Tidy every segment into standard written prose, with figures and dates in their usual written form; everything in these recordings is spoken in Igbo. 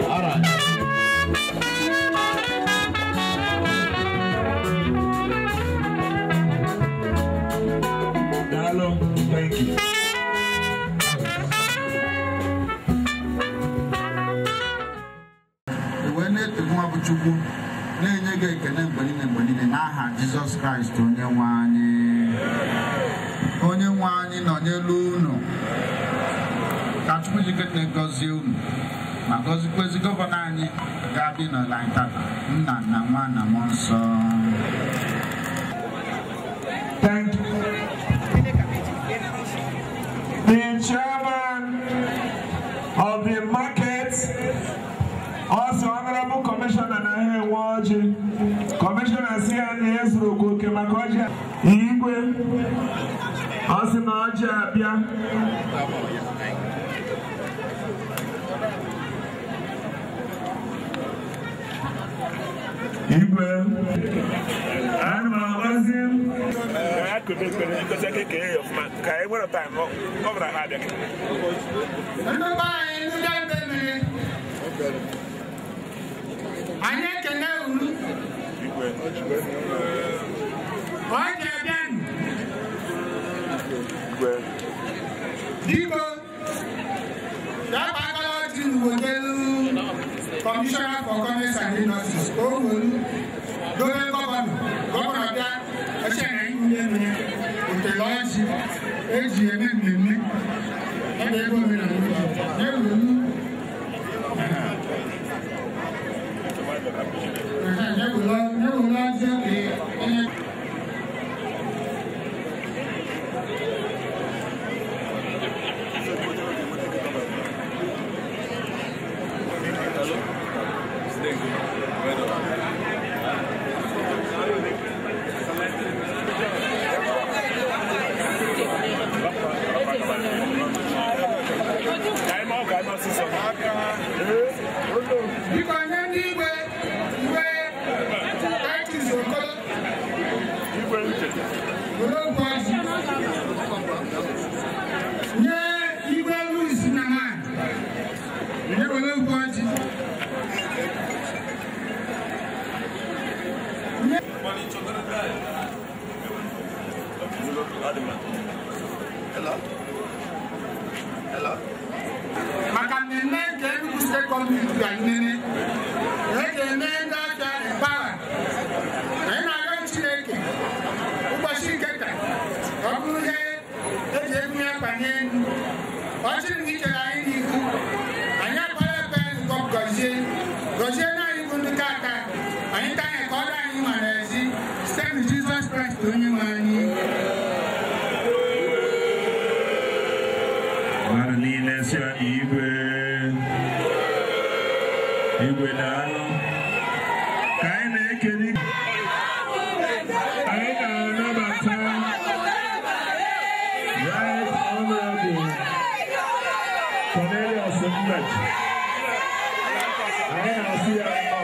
All right. Dalo, thank you. Chukwu na-enye gị ekele mgbe niile n'aha Jizọs Kraịst onye nwe anyị. Onye nwe anyị nọ n'elu unu. Ka Chukwu jikere gọzie unu ma gọzikwezi gọvanọ anyị ga-abịa n'ụlọ anyị tata, nna na nwa na mmụọ nsọ. Thank you. The chairman of the market, also Honorable Commissioner Nahe Waji, Commissioner C.N. Ezruko Kemakoji, Igwe, Osima Oji Abia. Igwe, and Mazim. I could be because I can't get off my car. What a time, cover a hard. Anyị ekele unu. Ọ ga-abịa biko ga-agbakọrọ ọjị wetelu Commissioner for Commerce and Industries o welu dobe gọvanọ gọvanọ bịa ọchị na ndị mmiri wetelu ọjị eji eme mmemme ebe ego omenala na-ewelu. Hello? Hello? Maka mmemme nke Enugu State Gọọmenti ga-enene ga-eme ndị afịa empower. Anyị na-arịọ Chineke ụbọchị nke taa ka ọ bụrụ ihe eji egwu ya banye elu. Ọchị na ichere anyị n'ihu anyị akpara ekpe nzukọ gọzie gọzie na anyị bụ ndị tata anyị taa anyị ka ọ dị anyị ma n'ezi site na Jizọs Kraịst onye nwe anyị. Mmadụ niile si igwe igwe daalụ ka anyị na-ekele anyị na-anabata Right Honorable Cornelius Nnaji. Anyị na-asị ya nnọọ.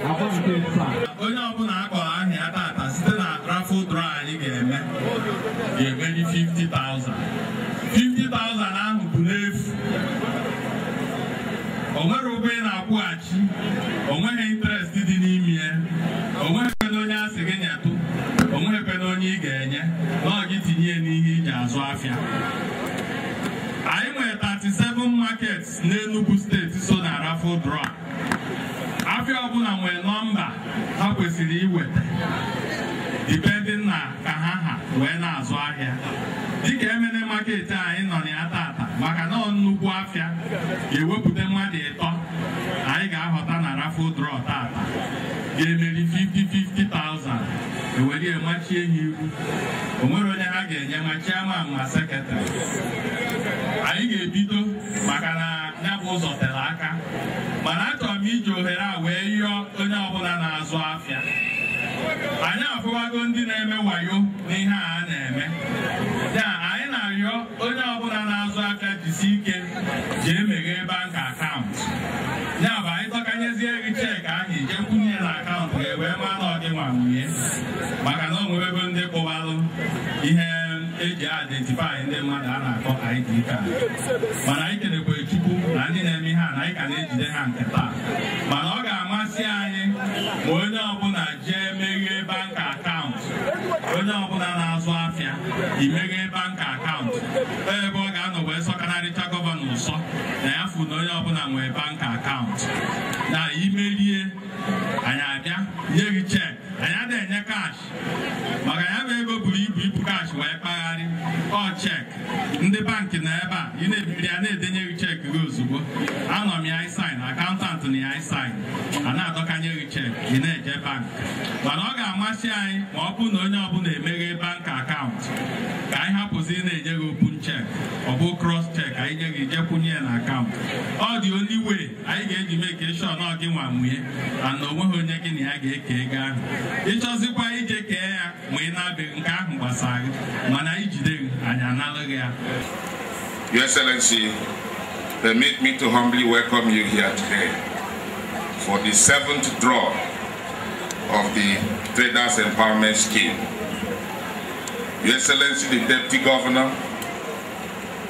Onye ọbụla akpọrọ aha ya tata site na raffle draw anyị ga-eme ga-emeri 50,000. 50,000 ahụ bụ n'efu. O nwere ụgwọ ị na-akwụghachi, o nweghị interest dị n'ime ya, o nweghị onye asị gị nyetụ, o nweghị onye ị ga-enye, na ọ gị tinye n'ihe iji azụ afịa. Anyị nwere 37 markets n'Enugu steeti so na raffle draw. Afịa ọbụla nwere nọmba ha kwesịrị iweta depending na ka ha wee na-azụ ahịa. Dịka Emene market anyị nọ na ya tata, maka na ọ nnukwu afịa ga-ewepụta mmadụ ịtọ anyị ga-ahọta na raffle draw tata ga-emeri 50,000 ewere machie ha iwu. O nwere onye ha ga-enye ma chairman ma secretary. Anyị ga-ebido maka na ya bụ ụzọ tere aka, mana achọrọ m iji ohere a wee yọọ onye ọbụla na-azụ afịa. Anyị afụwago ndị na-eme wayo n'ihe a na-eme. Ya anyị na-arịọ onye ọbụla na-azụ afịa jisi ike jee meghee bank akaụntụ. Ya bụ anyị dọkanyezie gị cheeki ahụ ije kwunye na akaụntụ gị wee maa na ọ gị nwa nwunye, maka na o nwebego ndị kpụbalụ ihe eji identify ndị mmadụ a na-akpọ ID card. Mana anyị kelekwere Chukwu na ndị na-eme ihe a na anyị ka na-ejide ha nke taa. Mana ọ ga-amasị anyị ma onye ọbụla jee meghee bank akaụntụ. Onye ọbụla na-azụ afịa imeghee bank akaụntụ ebe ọ ga-anọ wee sọkanarịcha gọvanọ ụsọ na ya fụ na onye ọbụla nwee bank akaụntụ. Na imerie anyị abịa nye gị cheki. Anyị adịghị enye kash maka ya bụ ego buru ibu ibu kash wee kpagharị ọ cheki. Ndị bankị nọ ebe a ị na-ebiri ya na-edenye gị cheki gị ozugbo. Anọ m ya ịsain, akaụntantị na ya ịsain, a na-adọkanye gị cheki ị na-eje bankị. Mana ọ ga-amasị anyị ma ọ bụrụ na onye ọbụla emeghe bank akaụntụ ka anyị hapụzi ị na-enye gị open check, ọ bụ cross check anyị nye gị jekwunye ya na akaụntụ. Ọ dị only way anyị ga-eji make sure na ọ gị nwa nwunye and na onweghị onye gị na ya ga-eke ego ahụ. Ịchọzikwa ije kee ya ma ị na-abịaghị nke ahụ gbasara gị, mana ijide gị anyị analụghị ya. Your Excellency, permit me to humbly welcome you here today for the 7th draw of the Traders Empowerment Scheme. Your Excellency, the Deputy Governor,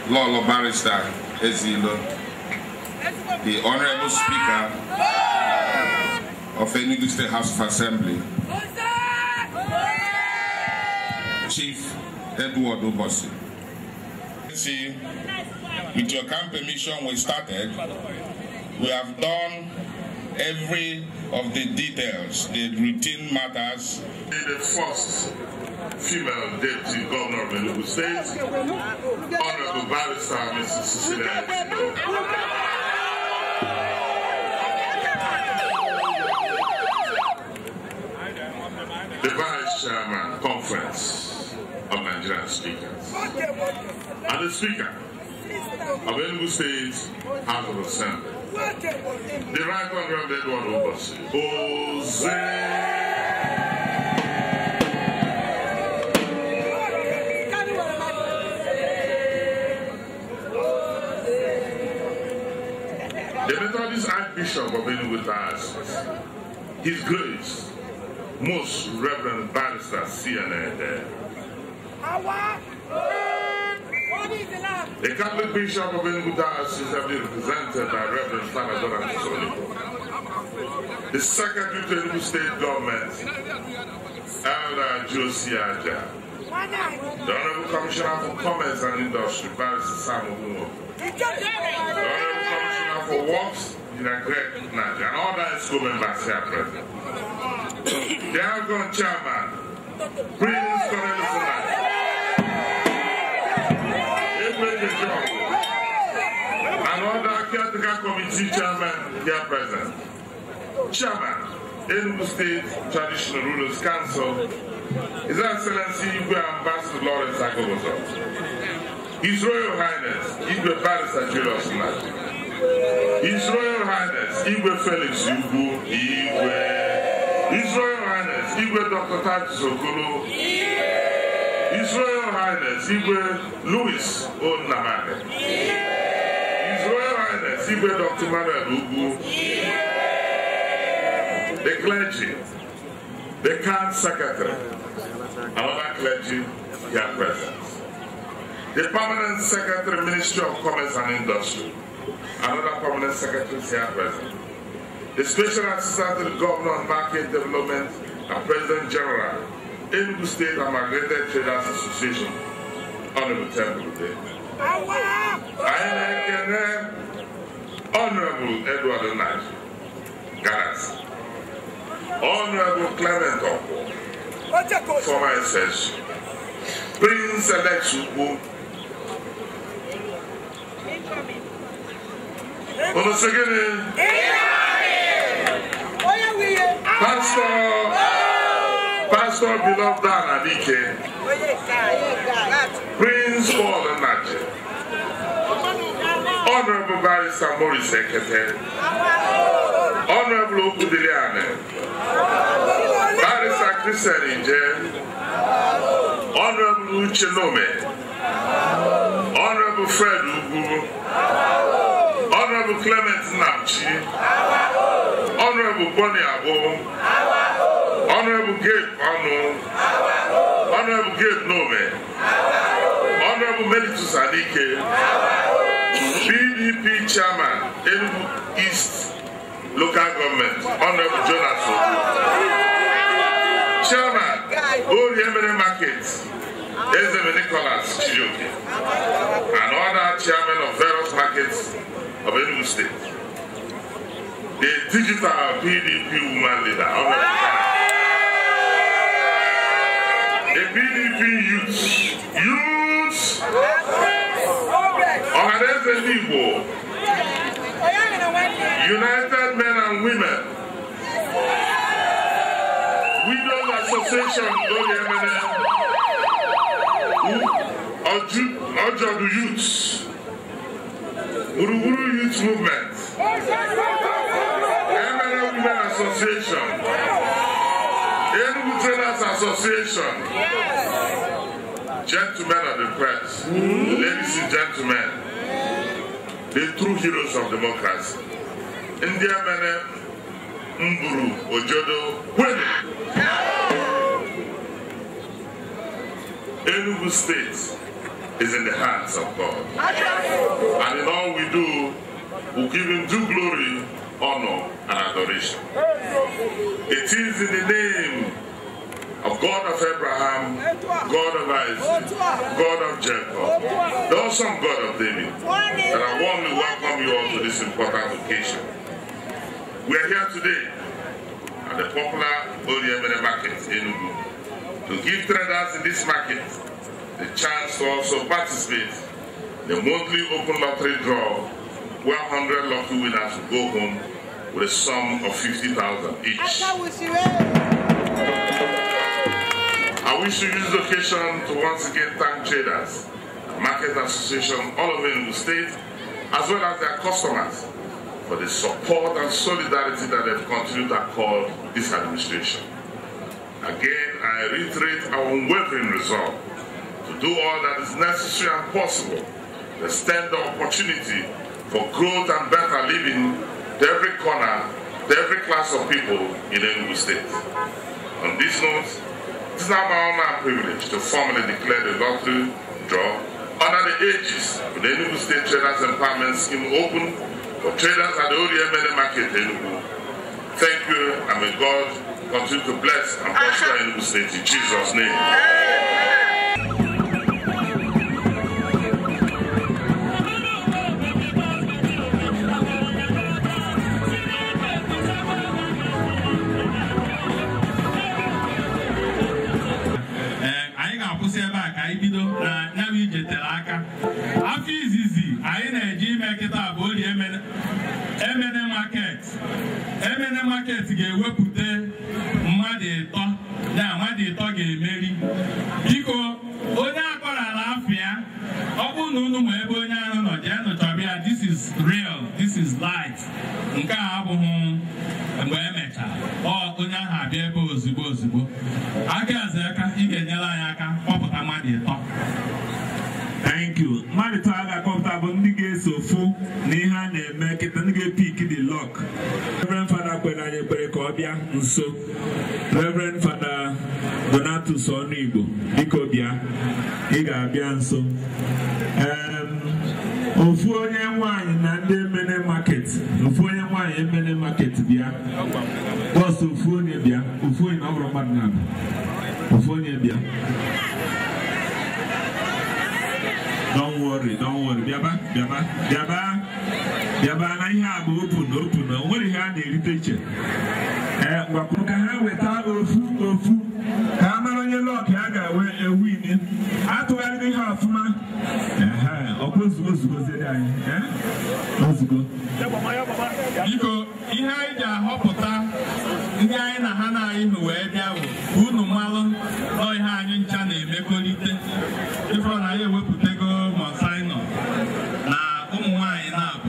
Lolo Barrister Ezilo, the Honorable Speaker of Enugu State House of Assembly, Chief Edward Ubosi. See, with your kind permission, we started. We have done every of the details, the routine matters. The first female deputy governor of Enugu State, Honorable Barrister Mrs. Cecilia Ezilo. The Vice Chairman, Conference of Nigerian Speakers, and the Speaker of Enugu State House of Assembly, the Right Honorable Edward Ubosi. Jose. The Methodist Archbishop of Enugu Diocese, His Grace, Most Reverend Barrister C.N.A. The Catholic Bishop of Enugu Diocese have been represented by Reverend Father Donald Soligo. The Secretary to Enugu State Government, Elder Josie Aja. The Honorable Commissioner for Commerce and Industry, Barrister Sam Ogunwo. The Honorable Commissioner for Works, Engineer Greg Naji, and all the school members here present. The outgoing chairman, Prince Cornelius Naji, and other caretaker committee chairman here present. Chairman, Enugu State Traditional Rulers Council, His Excellency Igwe Ambassador Lawrence Agobozo, His Royal Highness Igwe Barrister Julius Nnaji, His Royal Highness Igwe Felix Ugwu Igwe, His Royal Highness Igwe Dr. Titus Okolo, His Royal Highness Igwe Louis O. Nnamani, His Royal Highness Igwe Dr. Manuel Ugwu, the clergy, the CAN secretary, and other clergy here present, the permanent secretary, Ministry of Commerce and Industry, and other permanent secretaries here present, the special assistant to the governor on market development and president general, Enugu State Amalgamated Traders Association, Honorable Temple Day. Honorable Edward Nnaji, Galaxy, Honorable Clement Okwo, former SS, Prince Alex Ugwu, Pastor Beloved Dan Adike, Prince Paul Nnaji, Honorable Barrister Maurice Ekete, Honorable Okudiliane, Barrister Christian Ije, Honorable Uche Nome, Honorable Fred Ugwu, Honorable Clement Nnamchi, Honorable Bonnie Abo, Honorable Gabe Onu, Honorable Gabe Nome, Honorable Melitus Adike, PDP Chairman, Enugu East Local Government, Honorable Jonas Ogu, Chairman, Oriemere Market, Ezeme Nicholas Chijioke, and other chairmen of various markets of Enugu State. The digital PDP woman leader, Honorable Kara, the PDP youth, Ohanaeze Ndigbo, United Men and Women, Widows Association, Oriemene, Ojodu Youth, Uruburu Youth Movement, Emene Women Association, Enugu Traders Association, gentlemen of the press, ladies and gentlemen, the true heroes of democracy, India Mene Mburu Ojodo Kwenu. Enugu State is in the hands of God. And in all we do, we give him due glory, honor, and adoration. It is in the name of God of Abraham, God of Isaac, God of Jacob, the awesome God of David, that I warmly welcome you all to this important occasion. We are here today at the popular Oriemene Market in Enugu to give traders in this market the chance to also participate in the monthly open lottery draw, where 100 lucky winners will go home with a sum of 50,000 each. I wish to use the occasion to once again thank traders, Market Association all over Enugu State, as well as their customers, for the support and solidarity that they've continued to accord this administration. Again, I reiterate our unwavering resolve to do all that is necessary and possible to extend the opportunity for growth and better living to every corner, to every class of people in Enugu State. On this note, it is now my honor and privilege to formally declare the lottery draw under the aegis of the Enugu State Traders Empowerment Scheme open for traders at the Oriemene Market, Enugu. Thank you, and may God continue to bless and prosper Enugu State in Jesus' name. Emene Market. Emene Market ga-ewepụta mmadụ ịtọ, ya mmadụ ịtọ ga-emeri. Biko onye akpọrọ afịa, ọ bụrụ na unu ma ebe onye ahụ nọ, jeenụ chọba ya. This is real, this is light. Nke a abụghị mgbe emechara ọ onye ahụ abịa ebe ozugbo ozugbo. Aka eze aka ị ga-enyere anyị aka kpọpụta mmadụ ịtọ. Thank you. Mmadụ ịtọ a ga-akpọpụta bụ ndị ga-eso fụ na ihe a na-eme kịta, ndị ga-epik the lock. Reverend Fada kwere anyị ekpere ka ọ bịa nso. Reverend Fada Donatus Ọnụigbo, biko bịa, ị ga-abịa nso. Ofu onye nwanyị na ndị Emene Market, ofu onye nwanyị Emene Market bịa. Bọs ofu onye bịa, ofu onye na ọ bụrụ mmadụ na-abịa. Ofu onye bịa. Don't worry, don't worry. Bịaba, bịaba, bịaba, bịaba na ihe a bụ open, open. O nwere ihe a na-erite iche. Ngwa ka ha weta ofu ofu ka a mara onye lọk ha ga-ewe ewin. Atụgharịrị ihe ọfụma. Ọkwa ozugbo ozugbo zere anyị. Ozugbo. Biko ihe anyị ji ahọpụta ndị anyị na ha na-anyị wee bịa bụ unu mmalụ nọ ihe anyị ncha na-emekọrịte. Ifụrụ na anyị ewepụtago Monsignor na ụmụ nwaanyị na-abụ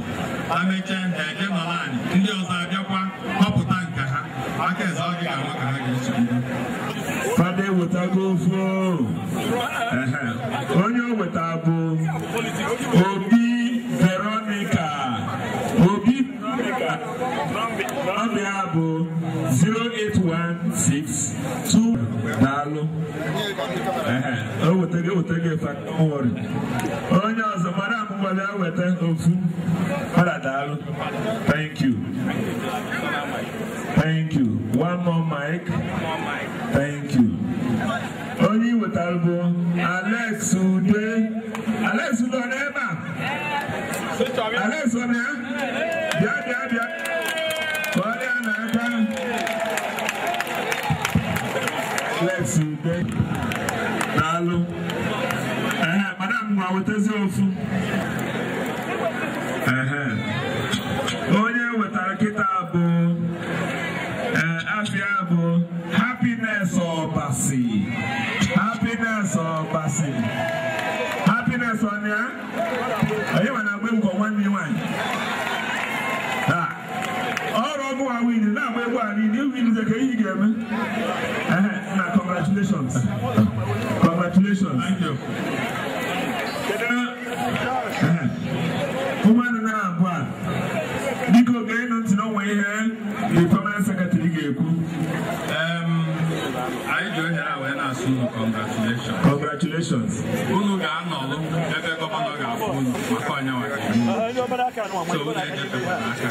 ha mechaa ha eje nọrọ anyị, ndị ọzọ abịakwa họpụta nke ha. Aka eze ọ gị ga-ama ka ha ga-esi bido. Fada ewetago ofu. Onye o weta bụ Obi Veronica. Obi Veronica. Nọmba ya bụ 08162. Daalụ. O wetago ewetago efe, don't worry. Onye ọzọ madam gwara ya weta ofu. Fada daalụ. Thank you. Thank you. One more mic. Thank you. Onye wetara bụ Alex Ude. Alex Ude ọ nọ ebe a? Alex ọ nọ ya? Bịa bịa bịa. Kọrọ ya n'aka. Alex Ude. Daalụ. Madam nwa wetazi ofu. Onye wetara kịta bụ afịa bụ Happiness Obasi. Happiness Obasi. Happiness ọ na ya? Onye ma na-agba egwu ka nwanne ya nwaanyị? Ọrụ ọgụ a win na-agba egwu a niile, iwin ka ihe ga-eme. Na congratulations. Congratulations. Thank you. Ụmụnne na-abụ a, biko geenụ ntị na onwe ihe the permanent secretary ga-ekwu. Anyị ji ohere a wee na-asụ unu congratulations. Congratulations. Unu ga-anọlụ ebe gọvanọ ga-afụ unu maka onye nwa. So unu ejefekwana aka.